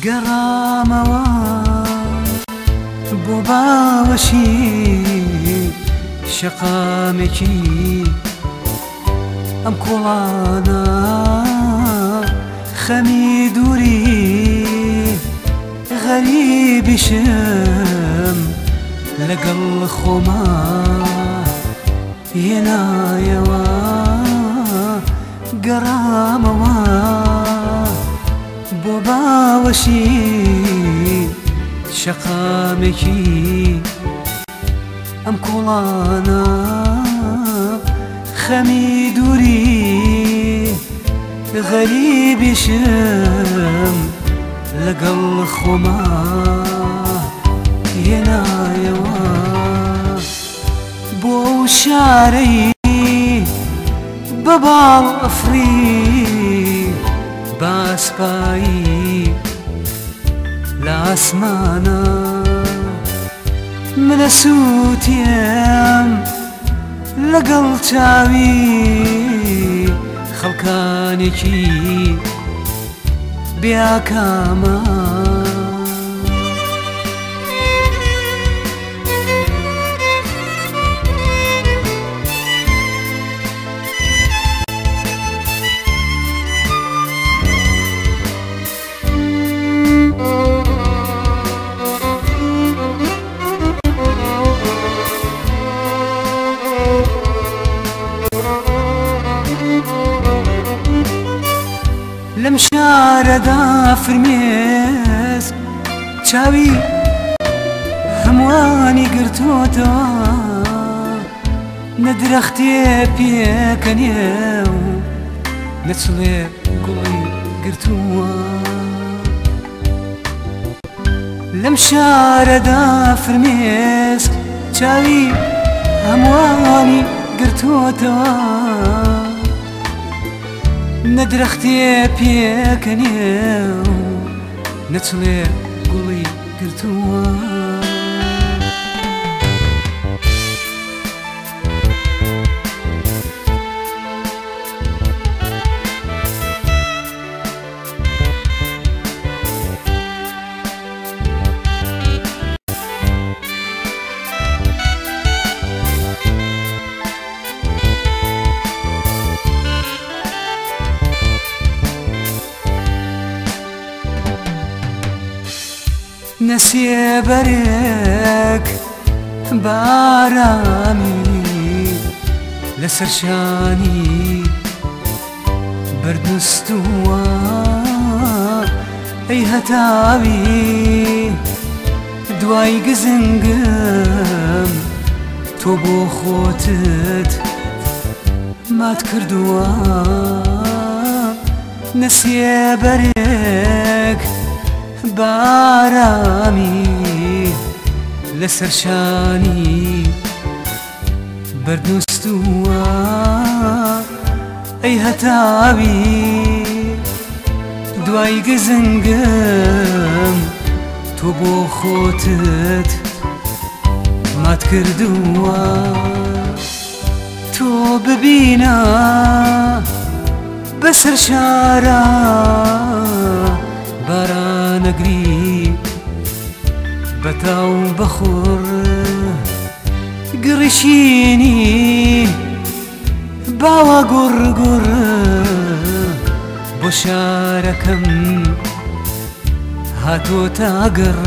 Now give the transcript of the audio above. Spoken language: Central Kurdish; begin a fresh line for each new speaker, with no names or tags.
گەڕامەوە بۆ باوەشی شەقامێکی ئەم کۆڵانە خەمی دووری غەریبیشم لەگەڵ خۆما هێنایەوە. گەڕامەوە بۆ باوەشی شەقامێکی ئەم کۆڵانە خەمی دووری غەریبیشم لەگەڵ خۆما هێنایەوە. بۆ شارەی بە باڵ ئەفری باسپایی لە ئاسمانە منە سووتیم لەگەڵ چاوی خەڵکانێکی بێئاکامە. لەم شارەدا فرمێسک چاوی هەمووانی گرتووەتەوە، نە درەختێ پێکەنێ و نەچڵێ گوڵی گرتووە. لەم شارەدا فرمێسک چاوی هەمووانی گرتووەتەوە، نە درەختێ پێکەنێ و نەچڵێ گوڵی گرتووە. نەسێبەرێک بارامی لەسەر شانی بەردنووستووە، ئەی هەتاوی دوای گزنگم تۆ بۆ خۆتت مات کردووە. نەسێبەرێک بارامی لەسەر شانی بەردنووستووە، ئەی هەتاوی دوای گزنگم تۆ بۆ خۆتت مات کردووە. تۆ ببینە بەسەر شارە بارانەگری بەتاو بەخۆڕ گڕشینی باوە گوڕگوڕ بۆ شارەکەم هاتۆتە گڕ.